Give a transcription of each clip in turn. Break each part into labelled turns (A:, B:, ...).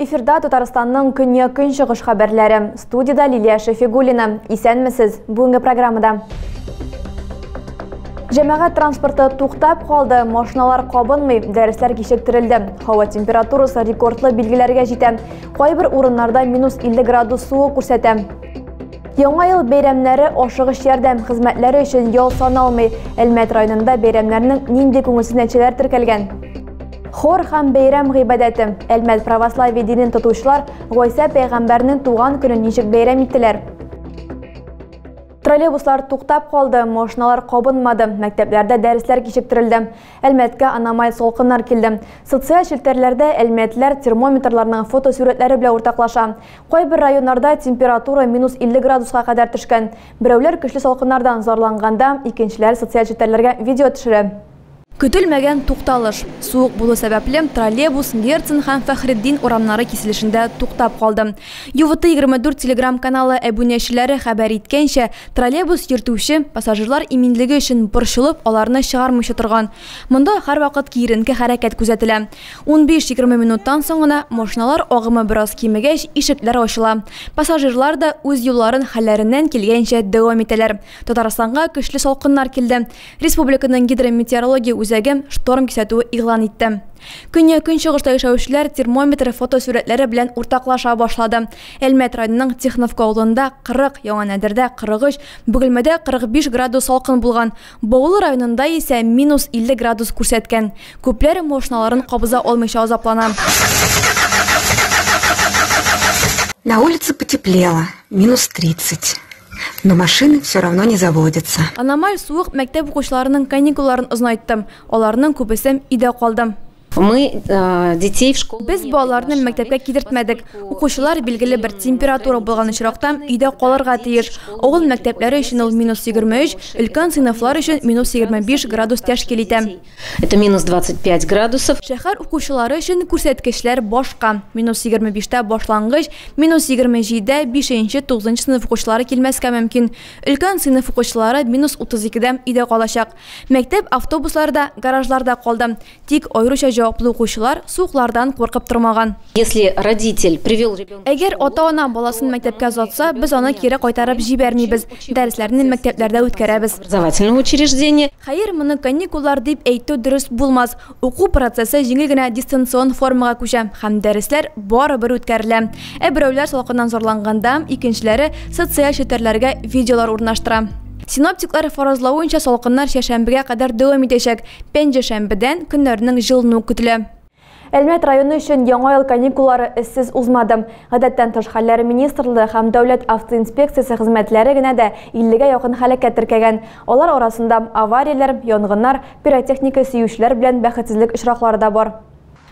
A: Эфирда Татарстанның көньяк-көнчыгыш хәбәрләре. Студиядә Лилия Шәфигуллина. Исәнмесез. Бүгенге программада. Җәмәгать транспорты туктап калды, машиналар кабынмый, дәресләр кичектерелде. Һава температурасы рекордлы билгеләргә җитә. Кайбер урыннарда минус 50 градус суык күрсәтә. Яңа ел бәйрәмнәре ашыгыч ярдәм хезмәтләре өчен ял саналмый. Әлмәт районында бәйрәмнәрнең нинди күңелсез нәтиҗәләр теркәлгән? Хор һәм бәйрәм гыйбадәте. Әлмәт православие динен тотучылар Гайсә пәйгамбәрнең туган көнен ничек бәйрәм иттеләр? Троллейбуслар туктап калды, машиналар кабынмады, мәктәпләрдә дәресләр кичектерелде. Әлмәткә аномаль салкыннар килде. Социаль челтәрләрдә әлмәтләр термометрларның фотосурәтләре белән уртаклаша. Кайбер районнарда температура минус 50 градуска кадәр төшкән. Берәүләр көчле салкыннардан зарланганда, икенчеләр социаль челтәрләргә видео төшерә. Көтелмәгән тукталыш. Суык булу сәбәпле, троллейбус Герцен һәм Фәхретдин урамнары киселешендә туктап калды. ЮВТ-24 телеграм-каналы әбүнәчеләре хәбәр иткәнчә, троллейбус йөртүче пассажирлар иминлеге өчен борчылып, аларны чыгармыйча торган. Монда һәрвакыт киеренке хәрәкәт күзәтелә. 15-20 минуттан соң гына машиналар агымы бераз кимегәч, ишекләр ачыла. Пассажирлар да үз юлларын хәлләреннән килгәнчә дәвам итәләр. Татарстанга көчле салкыннар килде. Республиканың гидрометеорология үзәге шторм кисәтүе игълан итте. Көньяк-көнчыгышта яшәүчеләр термометр фотосурәтләре белән уртаклаша башлады. Әлмәт районының Техновка авылында 40, Яңа Нәдердә 43, Бөгелмәдә 45 градус салкын булган. Баулы районында исә минус 50 градус күрсәткән. Күпләр машиналарын кабыза алмыйча азаплана.
B: На улице потеплело, минус 30. Но машины все равно не заводятся.
A: Аномаль суык мәктәп укучыларының каникулларын озынайтты. Аларның күбесе өйдә калды.
C: Мы детей в школу
A: Без балаларны мәктәпкә кидертмәдек. Укучылар билгеле бер температура булган очракта өйдә калырга тиеш. Авыл мәктәпләре өчен ул минус 23, өлкән сыйныфлар өчен минус 25 градус тәшкил итә.
C: Это минус 25 градусов.
A: Шәһәр укучылары өчен күрсәткечләр башка. Минус 25-тә башлангыч, минус 27-дә 5-9 сыйныф укучылары килмәскә мөмкин. Өлкән сыйныф укучылары минус 32-дә өйдә калачак. Мәктәп автобуслары да гаражларда калды. Тик аеруча җаваплы укучылар суыклардан куркып тормаган.
C: Если родитель привел ребенка
A: Әгәр ата-ана баласын мәктәпкә озатса, без аны кире кайтарып җибәрмибез. Дәресләрне мәктәпләрдә үткәрәбез.
C: образовательного учреждения,
A: Хәер, моны каникуллар дип әйтү дөрес булмас. Уку процессы җиңел генә дистанцион формага күчә һәм дәресләр барыбер үткәрелә. Ә берәүләр салкыннан зарланганда, икенчеләре социаль челтәрләргә видеолар урнаштыра. Синоптиклар фаразлавынча, салкыннар чәршәмбегә кадәр дәвам итәчәк. Пәнҗешәмбедән көннәрнең җылынуы көтелә. Әлмәт районы өчен яңа ел каникуллары эзсез узмады. Гадәттән тыш хәлләр министрлыгы һәм дәүләт автоинспекциясе хезмәтләре генә дә 50-гә якын һәлакәт теркәгән. Алар арасында аварияләр, янгыннар, пиротехника сөючеләр белән бәхетсезлек очраклары да бар.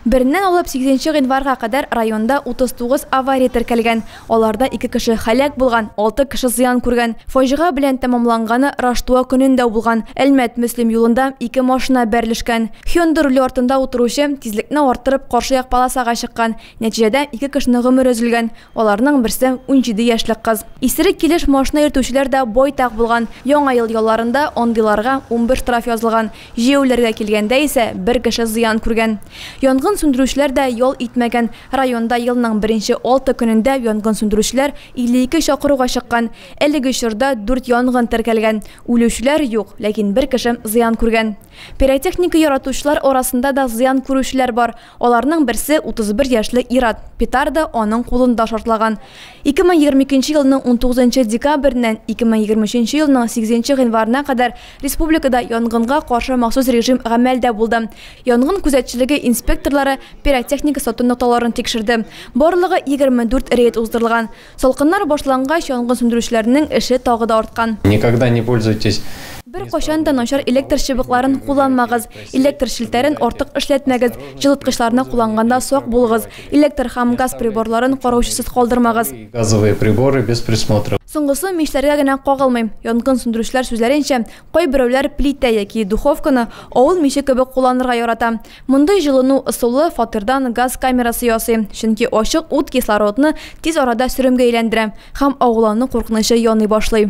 A: Береннән алып 8 гыйнварга кадәр районда 39 авария теркәлгән. Аларда 2 кеше һәлак булган, 6 кеше зыян күргән. Фаҗига белән тәмамланганы Раштуа көнендә булган. Әлмәт Мөслим юлында 2 машина бәрелешкән. Hyundai руле артында утыручы тизлекне арттырып каршы як полосага чыккан. Нәтиҗәдә 2 кешенең гомере өзелгән. Аларның берсе 17 яшьлек кыз. Исерек килеш машина йөртүчеләр дә байтак булган. Яңа ел ялларында андыйларга 11 штраф язылган. Җәяүләргә килгәндә исә бер кеше зыян күргән. Янгын сүндерүчеләр дә ял итмәгән. Районда елның беренче 6 көнендә янгын сүндерүчеләр 52 чакыруга чыккан. Әлеге чорда 4 янгын теркәлгән. Үлүчеләр юк, ләкин бер кеше зыян күргән. Пиротехника яратучылар арасында да зыян күрүчеләр бар. Аларның берсе 31 яшьлек ир-ат. Петарда аның кулында шартлаган. 2022 елның 19 декабреннән 2023 елның 8 гыйнварына кадәр республикада янгынга каршы махсус режим гамәлдә булды. Янгын күзәтчелеге инспекторлары пиротехника сату нокталарын тикшерде. Барлыгы 24 рейд уздырылган. Салкыннар башлангач, янгын сүндерүчеләрнең эше тагы да арткан.
D: Никогда не пользуйтесь.
A: Бер кайчан да начар электр чыбыкларын кулланмагыз, электр челтәрен артык эшләтмәгез, җылыткычларны кулланганда сак булыгыз, электр һәм газ приборларын караучысыз калдырмагыз.
D: Газовые приборы без присмотра.
A: Соңгысы мичләргә генә кагылмый. Янгын сүндерүчеләр сүзләренчә, кайберәүләр плитә яки духовканы авыл миче кебек кулланырга ярата. Мондый җылыну ысулы фатирдан газ камерасы ясый, чөнки ачык ут кислородны тиз арада сөремгә әйләндерә һәм агулану куркынычы яный башлый.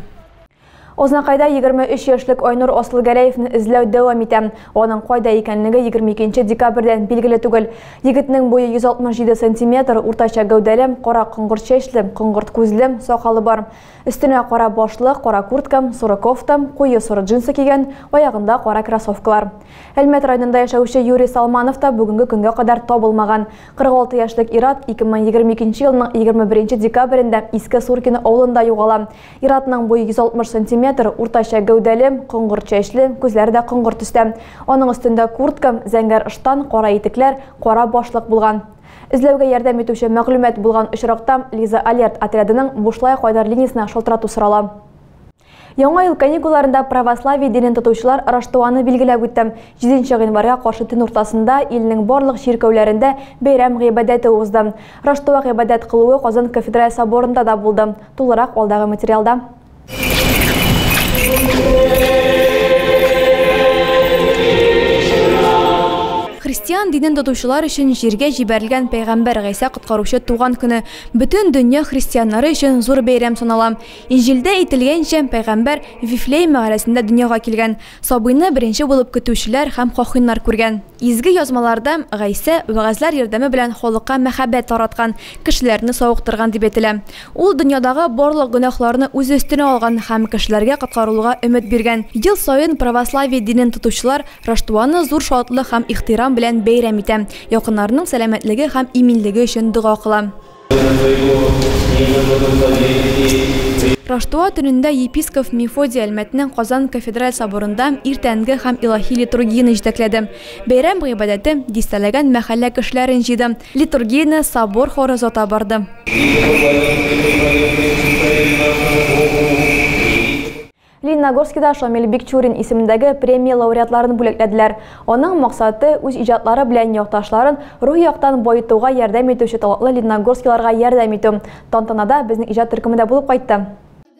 A: Азнакайда 23 яшьлек Айнур Асылгәрәевне эзләү дәвам итә. Аның кайда икәнлеге 22 декабрьдән билгеле түгел. Егетнең буе 167 сантиметр, уртача гәүдәле, кара коңгырт чәчле, коңгырт күзле, сакалы бар. Өстенә кара башлык, кара куртка, соры кофта, куе соры джинсы кигән, аягында кара кроссовкалар. Әлмәт районында яшәүче Юрий Салманов та бүгенге көнгә кадәр табылмаган. 46 яшьлек ир-ат 2022 елның 21 декабрендә Иске Суркино авылында югала. Ир-атның буе 160 сантиметр, уртача гәүдәле, коңгырт чәчле, күзләре дә коңгырт төстә. Аның өстендә куртка, зәңгәр ыштан, кара итекләр, кара башлык булган. Эзләүгә ярдәм итүче мәгълүмат булган очракта Лиза Алерт отрядының бушлай кайнар линиясенә шалтырату сорала. Яңа ел каникулларында православие динен тотучылар Раштуаны билгеләп үтте. 7 гыйнварга каршы төн уртасында илнең барлык чиркәүләрендә бәйрәм гыйбадәте узды. Раштуа гыйбадәт кылуы Казан кафедраль соборында да булды. Тулырак алдагы материалда. Христиан динен тотучылар өчен җиргә җибәрелгән пәйгамбәр Гайсә коткаручы туган көне бөтен дөнья христианнары өчен зур бәйрәм санала. Инҗилдә әйтелгәнчә, пәйгамбәр Вифлеем мәгарәсендә дөньяга килгән. Сабыйны беренче булып көтүчеләр һәм хахиннар күргән. Изге язмаларда Гайсә вәгазьләр ярдәме белән халыкка мәхәббәт тараткан, кешеләрне савыктырган дип әйтелә. Ул дөньядагы барлык гөнаһларны үз өстенә алган һәм кешеләргә коткарылуга өмет биргән. Ел саен православие динен тотучылар Раштуаны зур шатлык һәм ихтирам белән бәйрәм итә. Якыннарының сәламәтлеге һәм иминлеге өчен дога кыла. Раштуа төнендә епископ Мефодий Әлмәтнең Казан кафедраль соборында иртәнге һәм илаһи литургияне җитәкләде. Бәйрәм гыйбадәте дистәләгән мәхәллә кешеләрен җыйды. Литургияне собор хоры озата барды. Лениногорскида Шамил Бикчурин исемендәге премия лауреатларын бүләкләделәр. Аның максаты үз иҗатлары белән якташларын рухи яктан баетуга ярдәм итүче талантлы лениногорскиларга ярдәм итү. Тантанада безнең иҗат төркеме дә булып кайтты.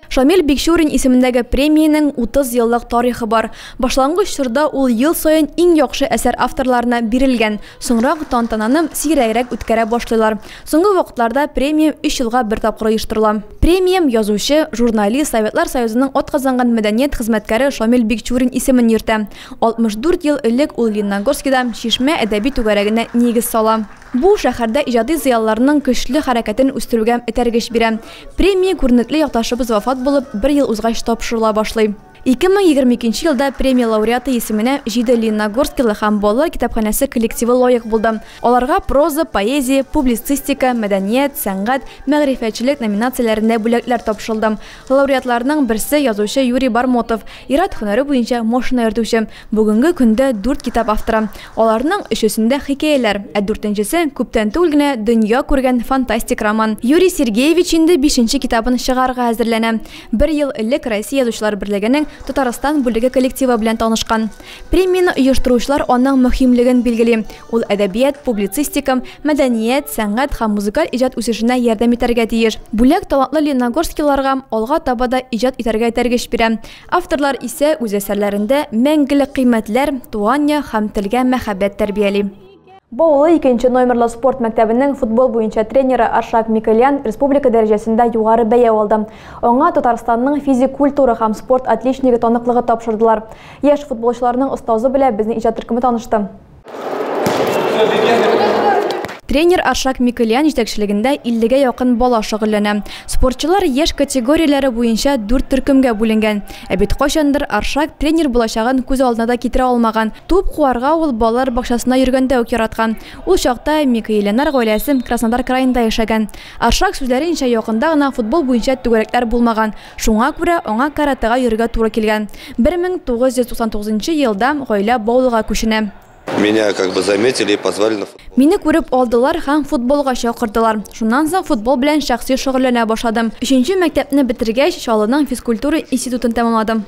A: Шамил Бикчурин исемендәге премиянең 30 еллык тарихы бар. Башлангыч чорда ул ел саен иң яхшы әсәр авторларына бирелгән. Соңрак тантананы сирәгрәк үткәрә башлыйлар. Соңгы вакытларда премия 3 елга бер тапкыр оештырыла. Премия язучы, журналист, Советлар Союзының атказанган мәдәният хезмәткәре Шамил Бикчурин исемен йөртә. 64 ел элек ул Лениногорскида Чишмә әдәби түгәрәгенә нигез сала. Бу шәһәрдә иҗади зыялыларның көчле хәрәкәтен үстерүгә этәргеч бирә. Премия күренекле якташыбыз вафат булып, бер ел узгач тапшырыла башлый. 2022 елда премия лауреаты исеменә 7 лениногорскилы һәм балалар китапханәсе коллективы лаек булды. Аларга проза, поэзия, публицистика, мәдәният, сәнгать, мәгърифәтчелек номинацияләрендә бүләкләр тапшырылды. Лауреатларның берсе язучы Юрий Бармотов, ир-ат һөнәре буенча машина йөртүче. Бүгенге көндә 4 китап авторы. Аларның өчесендә хикәяләр, ә дүртенчесе күптән түгел генә дөнья күргән фантастик роман. Юрий Сергеевич инде 5нче китабын чыгарырга әзерләнә. Бер ел элек Россия язучылар берлегенең Татарстан бүлеге коллективы белән танышкан. Премияне оештыручылар аның мөһимлеген билгели. Ул әдәбият, публицистика, мәдәният, сәнгать һәм музыкаль иҗат үсешенә ярдәм итәргә тиеш. Бүләк талантлы лениногорскиларга алга таба да иҗат итәргә этәргеч бирә. Авторлар исә үз әсәрләрендә мәңгелек кыйммәтләр, туган як һәм телгә мәхәббәт тәрбияли. Баулы 2 номерлы спорт мәктәбенең футбол буенча тренеры Аршак Микелян республика дәрәҗәсендә югары бәя алды. Аңа Татарстанның физик культура һәм спорт отличнигы таныклыгы тапшырдылар. Яшь футболчыларның остазы белән безнең иҗат төркеме танышты. Тренер Аршак Микелян җитәкчелегендә 50-гә якын бала шөгыльләнә. Спортчылар яшь категорияләре буенча 4 төркемгә бүленгән. Ә бит кайчандыр Аршак тренер булачагын күз алдына да китерә алмаган. Туп куарга ул балалар бакчасына йөргәндә үк яраткан. Ул чакта Микелян гаиләсе Краснодар краенда яшәгән. Аршак сүзләренчә, якында гына футбол буенча түгәрәкләр булмаган. Шуңа күрә аңа каратега йөрергә туры килгән. 1999 елда гаилә Баулыга күченә.
E: Меня как бы заметили и позвали на футбол.
A: Мине күреп алдылар һәм футболга чакырдылар. Шуннан соң футбол белән шәхси шөгыльләнә башладым. 3нче мәктәпне бетергәч, Чаллының физкультура институтын тәмамладым.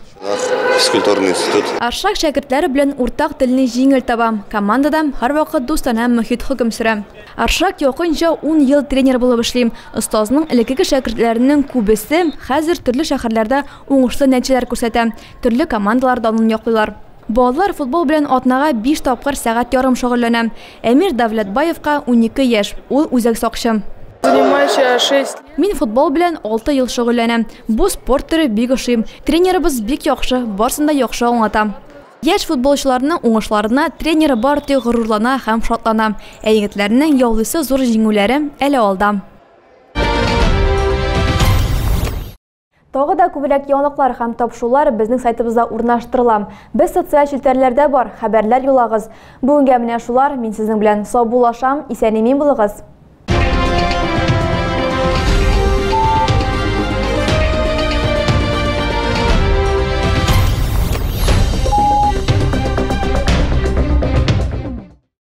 E: Физкультурный институт.
A: Аршак шәкертләре белән уртак телне җиңел таба. Командада һәрвакыт дустанә мөхит хөкем сөрә. Аршак якынча 10 ел тренер булып эшли. Остазның элеккеге шәкертләренең күбесе хәзер төрле шәһәрләрдә уңышлы нәтиҗәләр күрсәтә. Төрле командалар данын яклыйлар. Балалар футбол белән атнага 5 тапкыр сәгать ярым шөгыльләнә. Әмир Давлетбаевка 12 яшь, ул үзәк сакчы.
F: Занимаюсь я 6
A: Мин футбол белән 6 ел шөгыльләнәм. Бу спорт төре бик ошый. Тренерыбыз бик яхшы, барсын да яхшы аңлата. Яшь футболчыларның уңышларына тренер бары тик горурлана һәм шатлана. Ә егетләрнең яулыйсы зур җиңүләре әле алда. Тагы да күбрәк яңалыклар һәм тапшырулар безнең сайтыбызда урнаштырыла. Без социаль челтәрләрдә бар, хәбәрләр юллагыз. Бүгенгә менә шулар, мин сезнең белән саубуллашам, исән-имин булыгыз.